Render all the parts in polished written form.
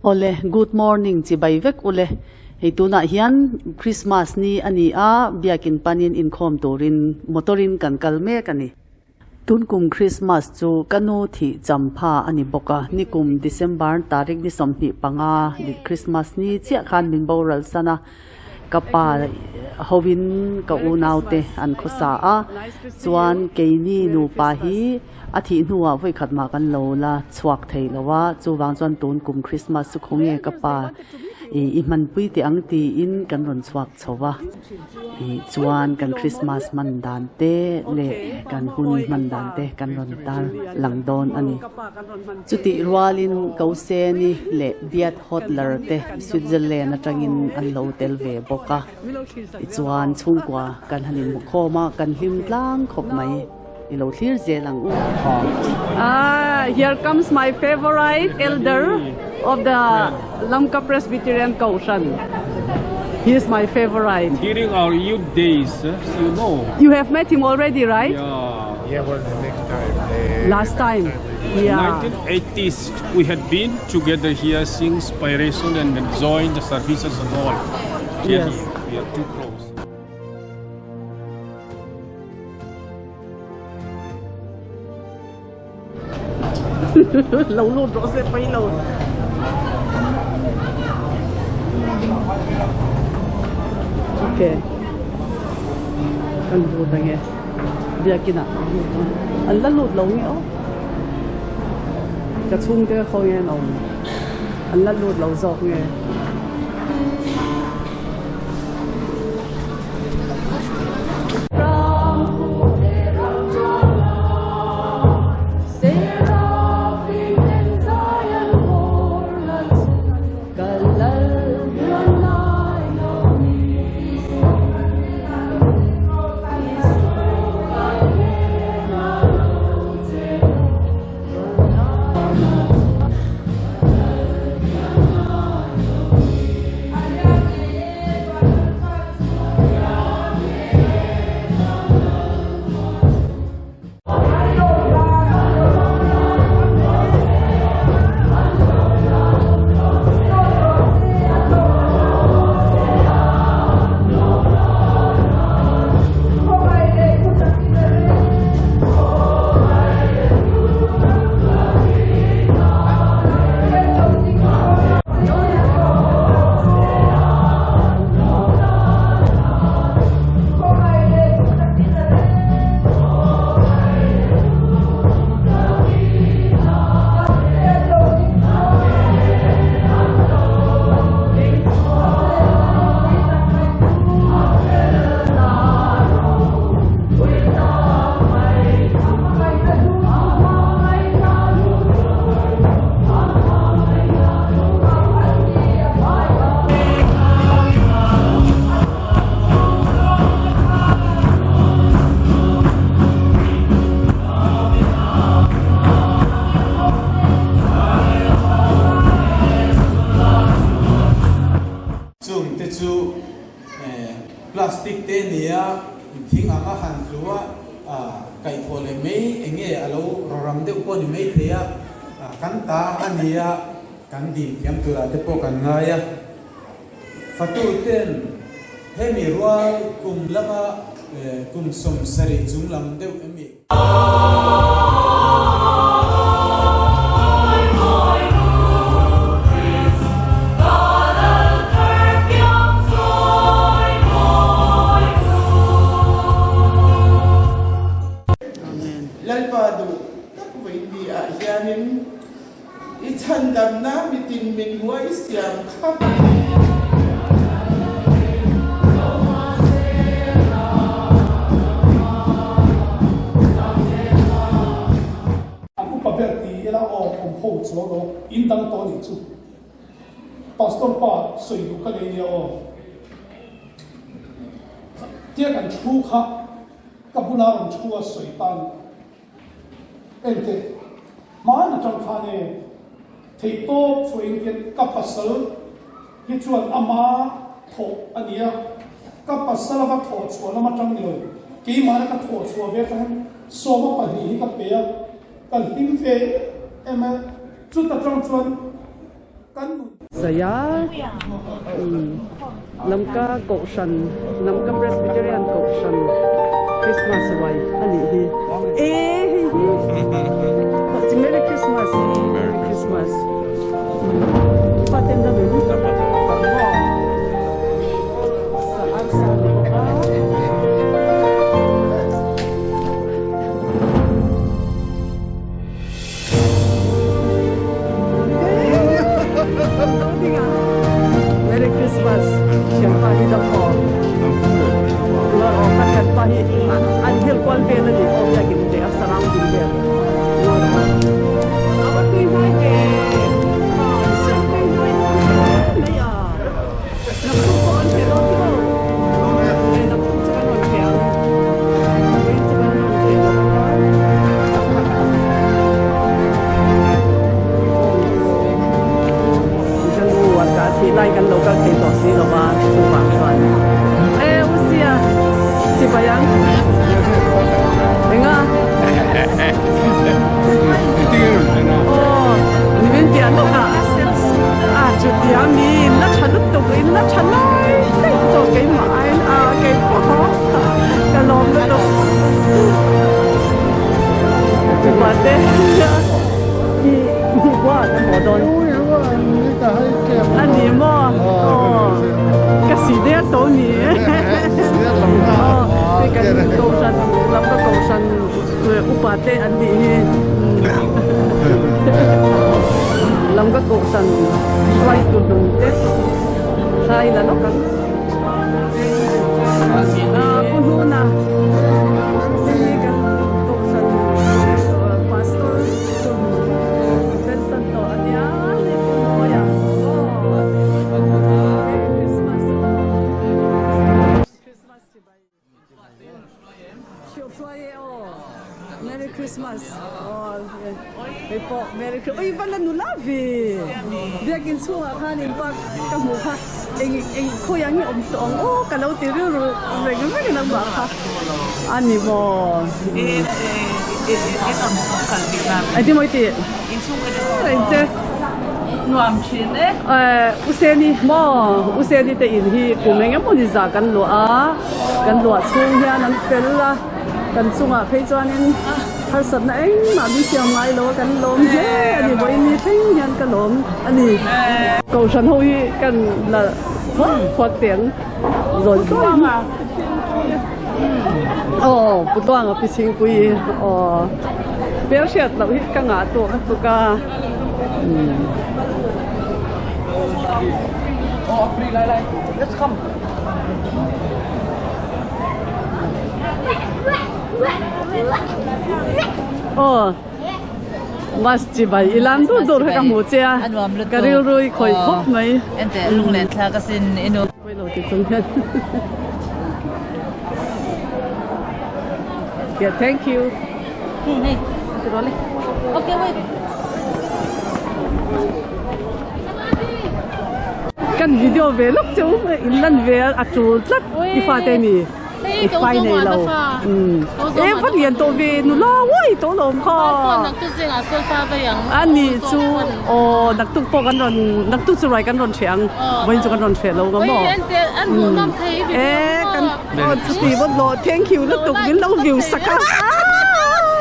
Awle, good morning chibai vek ule. Hei tunah hian Christmas ni a ni a, biakin panin inkhawm turin motor in kan kal mek a ni. Tunkum Christmas chu ka nu thih champha a ni bawk a, nikum December tarik ni 25 ni Christmas ni chiah khan min boral san a, ka pa hovin ka unaute an khawsa a, chuan keini nupa hi a thih hnuah vawikhat mah kan lo la chhuak thei lo a, chuvang chuan tunkum Christmas chu khawnge ka pa i hmanpui teh ang tiin kan rawn chhuak chho va. Ih chuan kan Christmas hman dan te leh kan hun hman dan te kan rawn tar lang dawn a ni. Chutih rualin Koseni leh Beat Hodler te Switzerland atangin an lo tel ve bawk a. Tichuan chhungkua kan han inhmukhawm a, kan hlim tlang khawp mai. I lo thlir zel ang u. Ah, here comes my favorite elder of the Lamka Presbyterian Kohhran. He is my favorite. During our youth days, you know. You have met him already, right? Yeah. Yeah, well, the next time. The Last time. Yeah. 1980s, we had been together here, sing inspiration and then join the services and all. Really, Yes. we are too close. Lo lut rawh se pai lo. Okay. Kan lut ange. Biakin ah kan lut ang. An la lut lo nge aw. Ka chhungte ka khaw nge an awm. An la lut lo zawk nge. Chung te chu plastic te nia thing anga han tlu a, kaihthawh leh mai eng nge a lo rawram deuh pawh ni mai thei a, kan ta a nia kan dim thiam turah te pawh kan ngai a. Fatu ten hemi rual kum lama kum 70 chung lam deuh emi. Lalpa duh tak vawi ah hianin I chhandamna mitin min hua i siam kha. An upa ber ti ila aw awm ho chuang lo in dang tawh nih chu Pastor pa sawi duh ka nei nia aw tia kan thu kha ka bula rawn thu a sawi tan Enteh, hmaan atang khan e, theihtawp chhuahin hian ka pasal hi chuan ama thawh a ni a, ka pasal ava thawh chhuah lam atang ni lo, keimahna ka thawh chhuah ve atang hian sawma pahnih hi ka pe a, kan hlim ve em em a, chuta tang chuan kan nun. chei a umm Lamka Kohhran Lamka Presbyterian Kohhran Christmas ruai a nih hi e hei hi Merry Christmas Merry Christmas faten dam in sa arsa ni bawk a. Merry Christmas thianpa hi dam aw Lord aw kan thianpa hi an hel kual vel a ni aw biakin leh a surrounding vel Lord aw a va tui hnuai ve a siam tui hnuai dawn hle mai a naktuk pawh an hreh dawn tiraw naktuk chu kan rawn hreh ang vawiin chu kan rawn hreh lo a. Ka nu a ka thih lai kan lo kal thei tawh si lo va chuvang chuan e u sia chibai ang enga aw ni min piah lawk ah a chutia mi in la tha lutuk in la tha lai daih tawh keimah aiin a keipawh ka lawm lutuk chupate i bua ka haw dawn a ni maw aw ka si der tawh ni aw hei kan kohhran lam ka kohhran upa te an nih hi lam ka kohhran hruaitu hlun te thlai la lawk ang pu hnuna hei kan kohhran pastor pension tawh a nia hei pu Mawia aw Merry Christmas Christmas chibai. Merry Christmas aw hei pawh Merry Christmas ui va la nula ve biakin chhungah khan in park ka hmuh kha eng eng khawiah nge awm tawh ang aw ka lo ti rilru reng reng in ang mah kha a ni maw engtin maw i tih engche Nuam thin e. U Seni maw U Seni te in hi kum eng emaw ni zah kan luah a, kan luah chhung hian an fel a, kan chungah phei chuanin harsatna engmah min siam ngai lo a kan lawm hle a ni, vawiin ni thleng hian ka lawm a ni. Kohhran ho hi kan la thuak thuak teh ang zawi zawi. Aw Pu Tuanga Pi Chhingpui aw hmel hriat loh hi ka ngah tawh a tluk a. Aw bus chi bai i lam dur dur kha ka hmu che a ka rilru i khawih khawp mai. Pawilo ti chung hian Yeah, thank you. Hey, okay, wait. Kan video ve lawk chu in lan ve a tul tlat i fa te ni. I fai nei lo. E va lian tawh ve nula uai tawh lo awm kha. A ni chu aw naktuk pawh kan rawn naktuk chu ruai kan rawn hreh ang vawiin chu kan rawn hreh lo nga maw. E kan aw chuti vawt lo thank you lutuk min lo view sak a.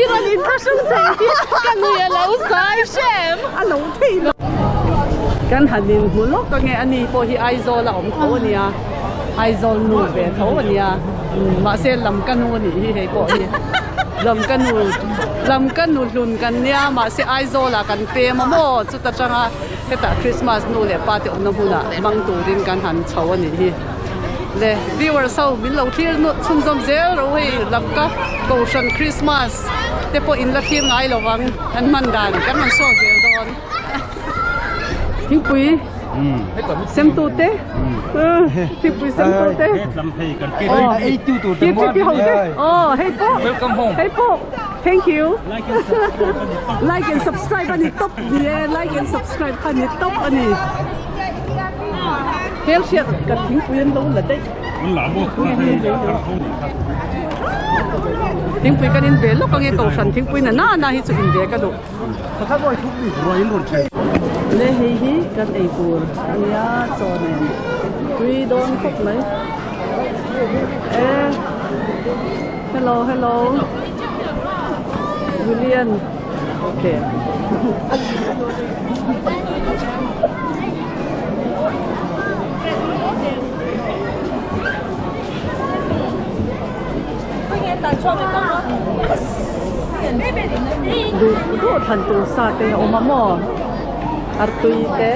I rawn inthlahrung thei hi ka nui a lo zai hrem. A lo thei lo. Kan han inhmu lawk ange a ni pawh hi Aizawl a awm tho a nia. Aizawl nu ve tho a nia mahse lam ka nu a nih hi hei pawh hi lam ka nu lam ka nu hlun kan nia mahse Aizawl ah kan pem a maw chuta tanga hetah Christmas nu leh pa te awmna hmunah hmang turin kan han chho a nih hi le viewers ho min lo thlir chhunzawm zel ro hei lam ka kohhran Christmas te pawh in la thlir ngai lo vang an hman dan kan rawn saw zel dawn. Thingpui semtu te thingpui semtu te TTP ho te aw hei pawh hei pawh thank you like and subscribe a ni tawp ni e like and subscribe kha ni tawp a ni hmelhriat kan thingpui an lo la daih thingpui kan in ve lawk ange kohhran thingpui na na na hi chu in ve ka duh. Le hei hi kan ei tur a nia chaw nen tui dawn khawp mai e hello hello Julian okay Duh duh thlan tur sa te a awm a maw artui te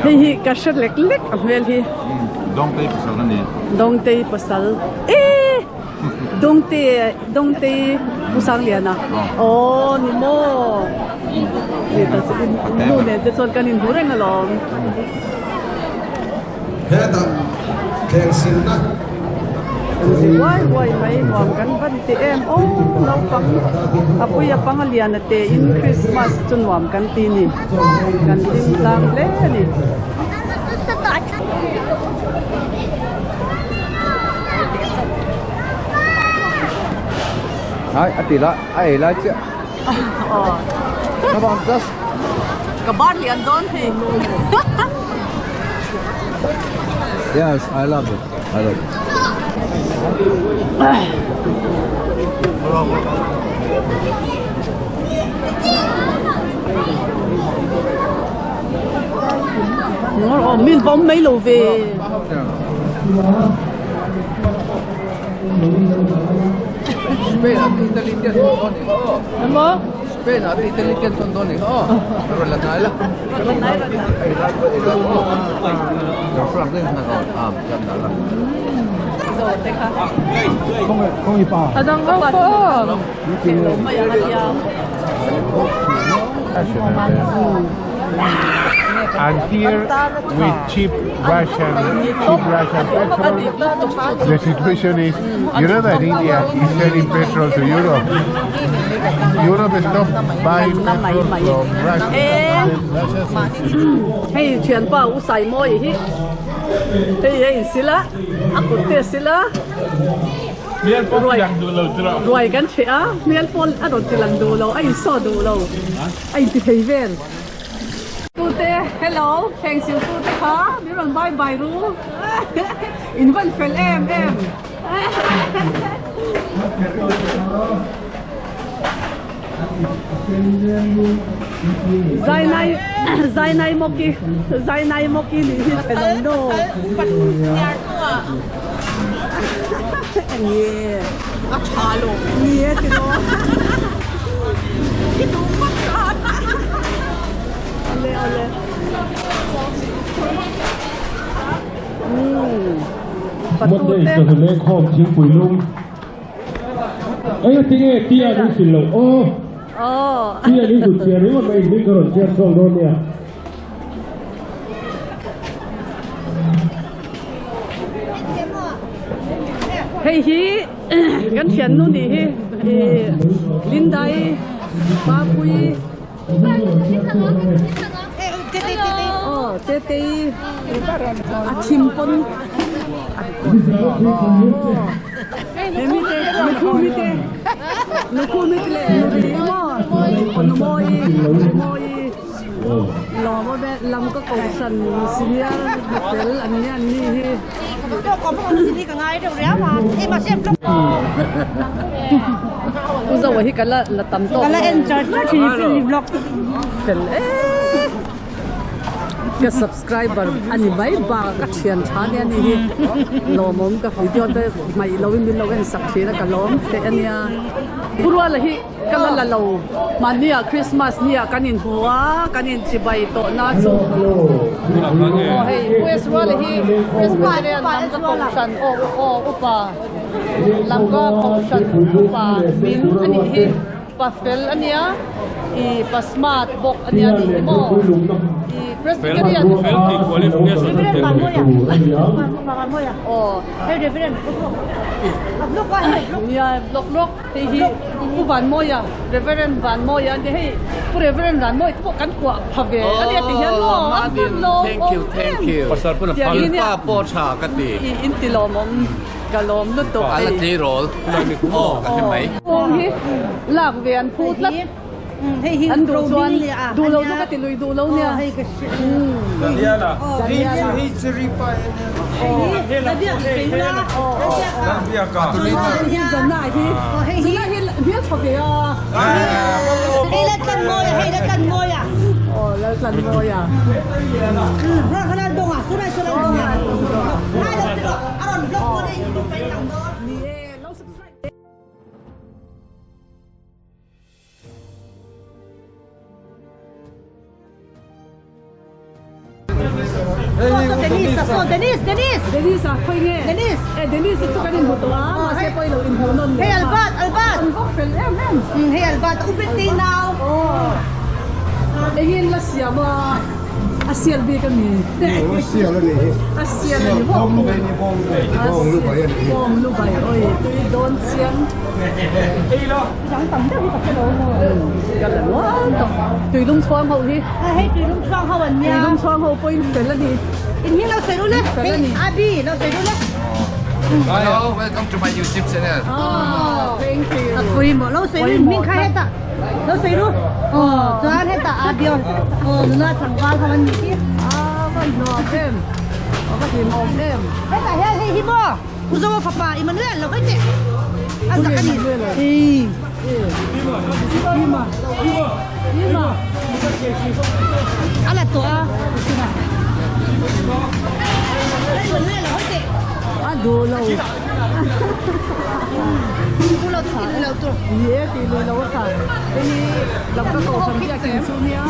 hei hi ka hre lek lek a hmel hi Dawngtei pasal a ni. Dawngtei pasal eee Dawngte Dawngtei Pu Sangliana aw ni maw nu nen te chuan kan inhmu reng alawm. Hetah thleng silna Kan zi uai uai mai nuam kan van ti em aw naupang a pui a pang a lian a te in Christmas chu nuam kan ti ni kan hlim tlang hle a ni. Hai a ti la a ei lai chiah. Aw. Come on just. Ka bar lian dawn hei. Yes, I love it. I love it. Ngawr awm min bawm mai lo ve. Spain ah Italy te an tawn dawn ni kha aw. Emaw? Spain ah Italy te an tawn dawn ni kha aw. Rawn la hnai la. Rawn hnai rawn hnai. Zo te kha. A dang ho pawh. Theih mai ang a tia. And here with cheap Russian, cheap Russian petrol, the situation is, you know that India is selling petrol to Europe. Europe stopped buying petrol from Russia. Russia says, Hei thianpa u sai mawi hi hei a insil a a kut te a sil a ruai ruai kan hreh a hmel pawl a rawn ti lang duh lo a insaw duh lo a inti thei vel. Tute hello thleng sil tute kha min rawn bye bye ru in van fel em em. Zainai Zainai Mawki Zainai Mawki nih hi thenawm nu. Enge A tha lo. Ni e tiraw. I duh vak a. Awle awle. Umm. Monday chawhnu lengkhawm thingpui lum. Eng tinge tia min hrilh loh aw. Tia min hlut chian ringawt mai in ka rawn chiar chhuak dawn nia. Hei hi kan thiannu nih hi Lindai Papui Aw Tetei a thim pawn He mi te nukhu mi te nukhu mi te leh nuri maw aw numawi rimawi lawm a be lam ka kohhran senior fel an nia an ni hi. Pu Zoa hi ka la la tam tawk fel em. Ka subscriber a ni mai bak ka thian tha nia ni hi lawmawm ka video te hmaih lo in min lo en sak thin a ka lawm teh a nia Phuruala hi ka la la lo mahni ah Christmas ni ah kan inhmu a kan inchibai tawh na chu aw hei West Ruala hi Presbyterian lam ka kohhran aw aw upa lam ka kohhran upa min a nih hi. Pa fel a nia, i pa smart bawk a nia tih hi maw? I Presbyterian. Fel tih qualification a tel ve. Aw. Nia blok blok hei hi Pu Vanmawia, Reverend Vanmawia a nia hei Pu Reverend Vanmawia te pawh kan kuah pha ve a nia ti hian maw a hman lo awm em. Pasal pawh Tiang hi nia. Pa pawh tha ka ti. I inti lawmawm. Ka lawm lutuk A la tleirawl aw ka hre mai. Kawng hi lak ve an phu tlat. An duh chuan duh lo chu ka ti lui duh lo nia. Daniela. Daniela. Hei cherry pie a nia. Zanna hi. Zanna hi hmel tha ve a. Hei la tlan mawi a, hei la tlan mawi a. Aw lal tlan mawi a. Ral dawng a, sunai saw lal dawng a. Ngai lo ti rawh, a rawn vlog dawn e, youtube a inang dawn. Ni e, lo subscribe. Dennis a saw Dennis Dennis Dennis a khawi nge Dennis e Dennis chu kan inhmu tawh a mahse pawh i lo inhmu nawn Hei Albert Albert an vawk fel em em Hei Albert u bet tei nau Aw engin la siam a a sial bik a mi A sial a ni hi a sial a ni bawng lu bai bawng lu bai a ni hi bawng lu bai oi tui dawn chiang Ei la Dang tam deuh hi ka hre lo maw? Ka la nual tawh. Tuilum chhuang ho hi. A hei tuilum chhuang ho an nia. Tuilum chhuang ho pawhin fel a ni. In hi lo sawi ru le. Fel a ni. Abi lo sawi ru le. Hello, welcome to my YouTube channel. Oh, thank you. A pui maw lo sawi ru min kha hetah lo sawi ru. Oh, chuan hetah Abi aw. Oh, nuna tlangval ho an nih hi. Ah, va nuam em. Va hlimawm em. Hetah hian hei hi maw. U Zoa fapa Emmanuel lo kai teh a zak a ni. A la tawh a. Emmanuel lo kai teh. A duh lo. U lo tur ti lo tur. Ni e ti lui lo a tha. Hei hi lam ka ko kan biak in chu nia.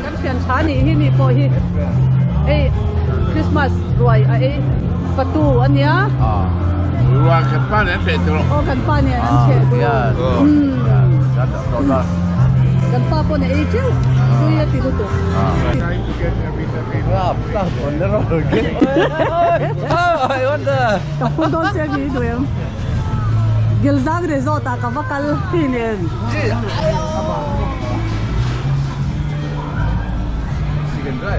Kan thian tha nih hi ni pawh hi hei Christmas ruai a ei fatu a nia. Ruai kan pa nen an cheh tur. Aw kan pa nen an cheh tur. Kan pa pawh na ei teuh tui a ti lutuk. Ka phur dawn che mi duh em. Gilzang Resort ah ka va kal hi nen.